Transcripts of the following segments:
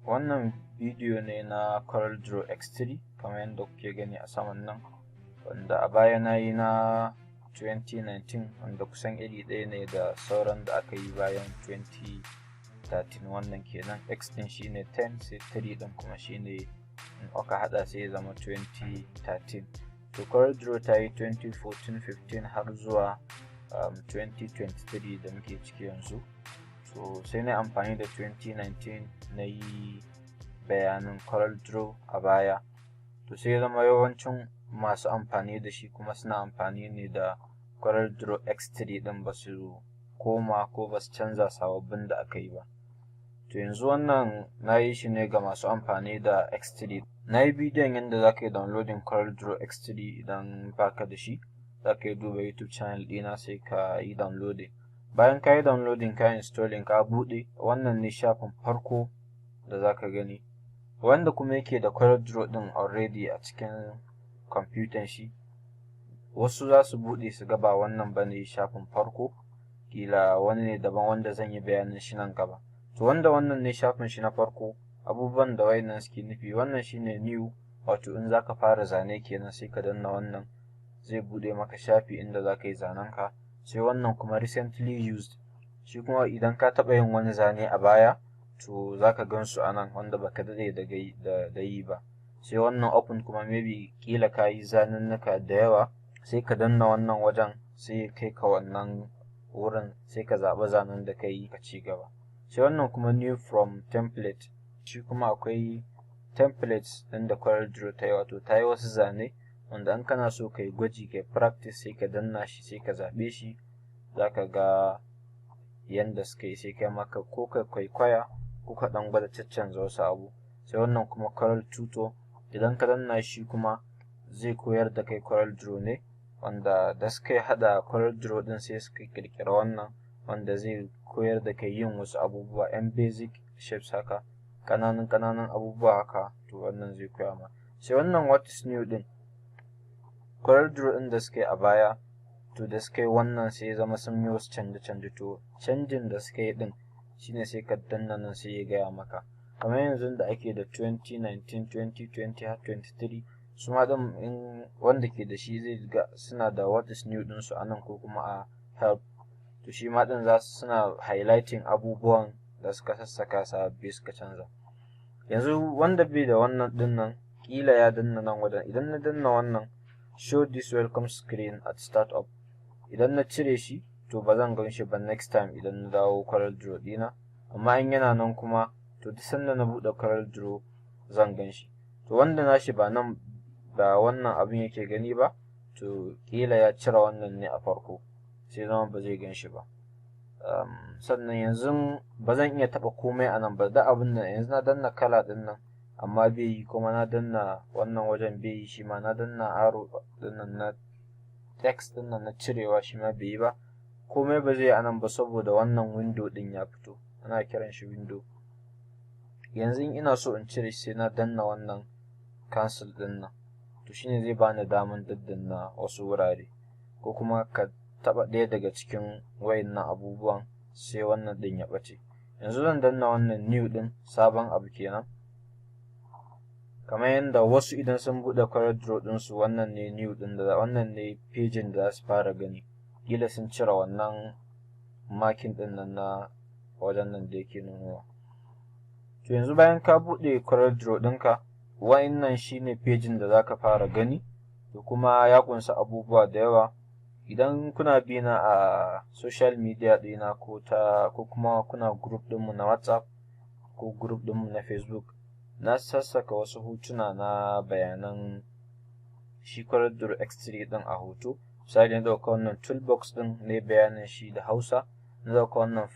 Wannan bidiyo ne na CorelDRAW X3 kamar yadda kuke gani a saman nan, wanda a baya na yi na 2019, wanda kusan iri ɗaya ne da sauran da aka yi bayan 2013. Wannan kenan X ɗin shine 10, sai 3 ɗin kuma shine in aka haɗa sai ya zama 2013. To, CorelDRAW ta yi 2014, 15 har zuwa 2023 da muke ciki yanzu. So sai na amfani da 2019 na yi bayanin CorelDRAW a baya. To, sai ya zama yawancin masu amfani da shi kuma suna amfani ne da CorelDRAW X3 ɗin, ba su koma ko ba su canza sababbin da aka yi ba. To, yanzu wannan na yi shi ne ga masu amfani da X3. Na yi bidiyon yadda za ka yi downloading CorelDRAW X3. Idan baka da shi, za ka yi duba YouTube channel ɗina, sai ka yi downloading. Bayan ka yi downloading, ka installing, ka buɗe, wannan ne shafin farko da za ka gani. Wanda kuma yake da CorelDRAW ɗin already a cikin kwamfutan shi, wasu za su buɗe su ga ba wannan ba ne shafin farko, kila wani ne daban wanda zan yi bayanin shi nan gaba. To, wanda wannan ne shafin shi na farko, abubuwan da wayannan suke nufi, wannan shine new, wato in zaka fara zane kenan, sai ka danna wannan, zai buɗe maka shafi inda zaka yi zanen ka. Sai wannan kuma recently used, shi kuma idan ka taɓa yin wani zane a baya, to zaka gan su a nan, wanda baka daɗe da yi ba. Sai wannan open kuma, maybe kila ka yi zanunnuka da yawa, sai ka danna wannan wajen, sai kai ka wannan wurin, sai ka zaɓi zanen da ka yi, ka ci gaba. Sai wannan kuma new from template, shi kuma akwai templates ɗin da CorelDRAW ta yi, wato ta yi wasu zane wanda in kana so ka yi gwaji, ka yi practice, sai ka danna shi, sai ka zaɓe shi, za ka ga yanda suka yi, sai kai maka ko ka kwaikwaya ko ka ɗan gwada caccanza wasu abu. Sai wannan kuma Corel Tutor, idan ka danna shi kuma zai koyar da kai Corel Draw ne, wanda da suka haɗa Corel Draw ɗin sai suka ƙirƙira wannan, wanda zai koyar da kai yin wasu abubuwa, 'yan basic shapes haka, ƙananan ƙananan abubuwa haka, to wannan zai koya ma. Sai wannan what is new ɗin, Corel Draw ɗin da suka yi a baya, to da suka yi wannan sai ya zama sun yi wasu canje-canje. To, canjin da suka yi ɗin shine sai ka danna nan, sai ya gaya maka. Kamar yanzu da ake da 2019, 2020 har 23, su ma ɗin in wanda ke da shi zai ga suna da what is new ɗinsu a nan ko kuma a help. To, shi ma ɗin za su suna highlighting abubuwan da suka sassaka sababbi, suka canza. Yanzu wanda bai da wannan ɗin nan, ƙila ya danna nan wajen. Idan na danna wannan show this welcome screen at startup, idan na cire shi, to ba zan gan shi ba next time idan na dawo Corel Draw ɗina. Amma in yana nan kuma, to duk sanda na buɗe Corel Draw zan gan shi. To, wanda nashi ba nan ba wannan abin yake gani ba, to ƙila ya cire wannan ne a farko, sai zama ba zai gan shi ba. Sannan yanzu ba zan iya taɓa komai a nan ba. Da abin da yanzu na danna kala ɗin nan, amma bai yi. Kuma na danna wannan wajen, bai yi. Shi ma na danna arrow ɗin nan na text ɗin nan na cirewa, shi ma bai yi ba. Komai ba zai yi a nan ba saboda wannan window ɗin ya fito, ana kiran shi window. Yanzu in ina so in cire shi, sai na danna wannan cancel ɗin nan, to shine zai bani daman daddanna wasu wurare, ko kuma ka taɓa ɗaya daga cikin wayannan abubuwan, sai wannan ɗin ya ɓace. Yanzu zan danna wannan new ɗin, sabon abu kenan. Kamar yadda wasu idan sun buɗe CorelDRAW ɗinsu, wannan ne new ɗin, da wannan ne pejin da za su fara gani. Ƙila sun cire wannan marking ɗin nan na wajen nan da yake nunawa. To, yanzu bayan ka buɗe CorelDRAW ɗinka, wannan shine pejin da za ka fara gani. To, kuma ya ƙunsa abubuwa da yawa. Idan kuna bi na a social media ɗina ko kuma kuna group ɗinmu na WhatsApp ko group ɗinmu na Facebook, na sassaka wasu hotuna na bayanan shi CorelDRAW X3 ɗin a hoto. Misali, na ɗauka wannan toolbox ɗin ne bayanin shi da Hausa, na ɗauka wannan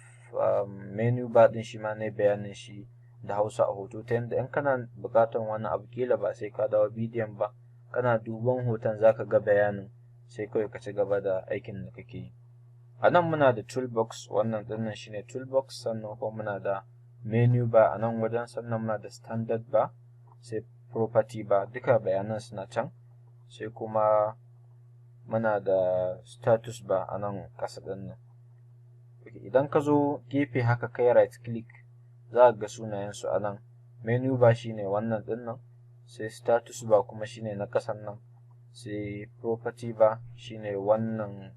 menu bar ɗin, shi ma ne bayanin shi da Hausa a hoto, ta yadda in kana buƙatar wani abu, kila ba sai ka dawo bidiyon ba, kana duban hoton zaka ga bayanin, sai kawai ka ci gaba da aikin da kake yi. A nan muna da toolbox, wannan ɗinnan shine toolbox. Sannan kuma muna da menu bar a nan wajen, sannan muna da standard bar, sai property bar, duka bayanan suna can. Sai kuma muna da status bar a nan ƙasa ɗin nan. Idan ka zo gefe haka, kai right click, za ka ga sunayensu a nan. Menu bar shine wannan ɗin nan, sai status bar kuma shine na ƙasan nan, sai property bar shine wannan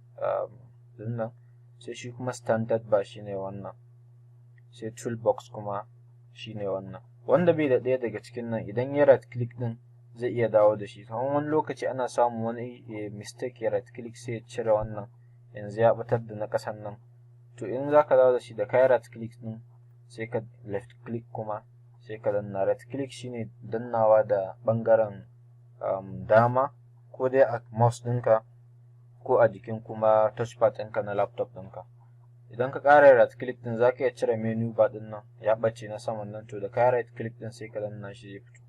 ɗin nan, sai shi kuma standard bar shine wannan, sai toolbox kuma shine wannan. Wanda bai da ɗaya daga cikin nan, idan ya right click ɗin, zai iya dawo da shi. Kamar wani lokaci ana samun wani mistake, ya right click sai ya cire wannan, yanzu ya ɓatar da na ƙasan nan. To, in za ka dawo da shi, da ka yi right click ɗin, sai ka left click kuma sai ka danna. Right click shine dannawa da ɓangaren dama, ko dai a mouse ɗinka ko a jikin kuma touchpad ɗinka na laptop ɗinka. Idan ka ƙara right click ɗin, za ka iya cire menu bar ɗin nan, ya ɓace na saman nan. To, da ka yi right click ɗin sai ka danna shi, zai fito.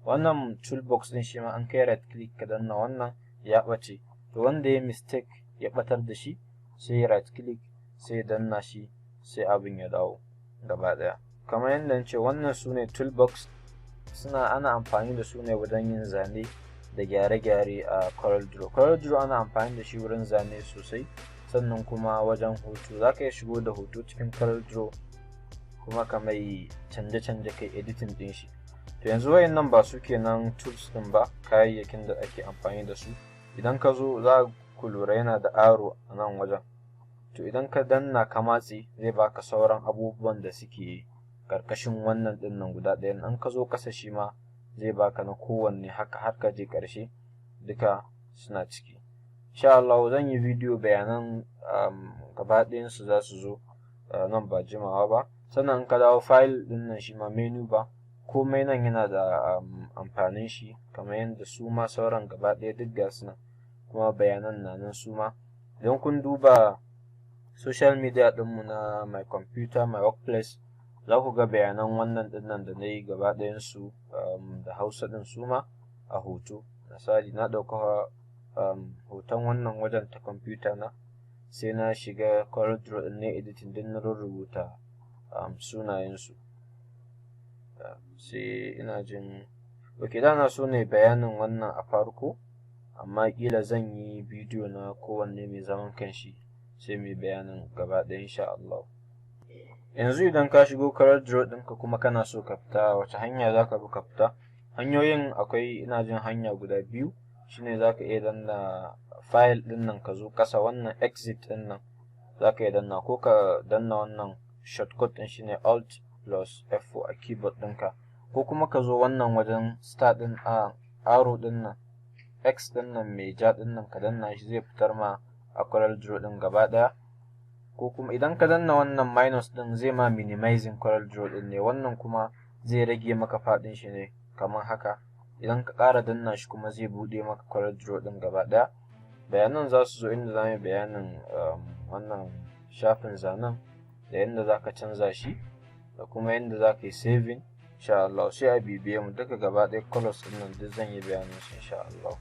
Wannan toolbox ɗin shi ma an kai right click ka danna wannan, ya ɓace. To, wanda ya mistake ya ɓatar da shi, sai right click sai ya danna shi, sai abin ya dawo gaba ɗaya. Kamar yadda na ce, wannan su ne toolbox. Suna ana amfani da su ne wajen yin zane da gyare-gyare a CorelDRAW. CorelDRAW ana amfani da shi wurin zane sosai, sannan kuma wajen hoto. Za ka iya shigo da hoto cikin CorelDRAW kuma ka mai canje-canje, kai editing ɗin shi. To, yanzu wayannan ba su kenan tools ɗin ba, kayayyakin da ake amfani da su. Idan ka zo, za ku lura yana da arrow a nan wajen. To, idan ka danna ka matse, zai baka sauran abubuwan da suke karkashin wannan ɗin nan guda ɗayan. In ka zo ƙasa, shi ma zai baka na kowanne, haka har ka je ƙarshe, duka suna ciki. Insha Allah zan yi bidiyo bayanan gaba ɗayansu, za su zo nan ba jimawa ba. Sannan in ka dawo file ɗin nan, shi ma menu bar, komai nan yana da amfanin shi, kamar yadda su ma sauran gaba ɗaya duk ga su nan, kuma bayanan na nan su ma. Idan kun duba social media ɗinmu na My Computer My Workplace, za ku ga bayanan wannan ɗin nan da na yi gaba ɗayansu da Hausa ɗin, su ma a hoto. Misali, na ɗauka hoton wannan wajen ta kwamfuta na, sai na shiga CorelDRAW ɗin na editing din, na rubuta sunayensu. Sai ina jin, ok, da na so ne bayanin wannan a farko, amma ƙila zan yi bidiyo na kowanne mai zaman kanshi, sai mai bayanin gaba ɗaya insha Allah. Yanzu idan ka shigo CorelDRAW ɗinka kuma kana so ka fita, wace hanya za ka bi ka fita? Hanyoyin akwai, ina jin, hanya guda biyu. Shine za ka iya danna file ɗin nan, ka zo ƙasa, wannan exit ɗin nan za ka iya danna, ko ka danna wannan shortcut ɗin, shine Alt plus F4 a keyboard ɗinka, ko kuma ka zo wannan wajen start ɗin, a arrow ɗin nan, X ɗin nan mai ja ɗin nan, ka danna shi, zai fitar ma a CorelDRAW ɗin gaba ɗaya. Ko kuma idan ka danna wannan minus ɗin, zai ma minimizing CorelDRAW ɗin ne. Wannan kuma zai rage maka faɗin shi ne kamar haka. Idan ka ƙara danna shi kuma, zai buɗe maka CorelDRAW ɗin gaba ɗaya. Bayanan za su zo inda za mu yi bayanin wannan shafin zanen da yadda za ka canza shi da kuma yadda za ka yi saving insha Allah. Sai a bibiye mu duka gaba ɗaya, colors ɗin nan duk zan yi bayanin su insha Allah.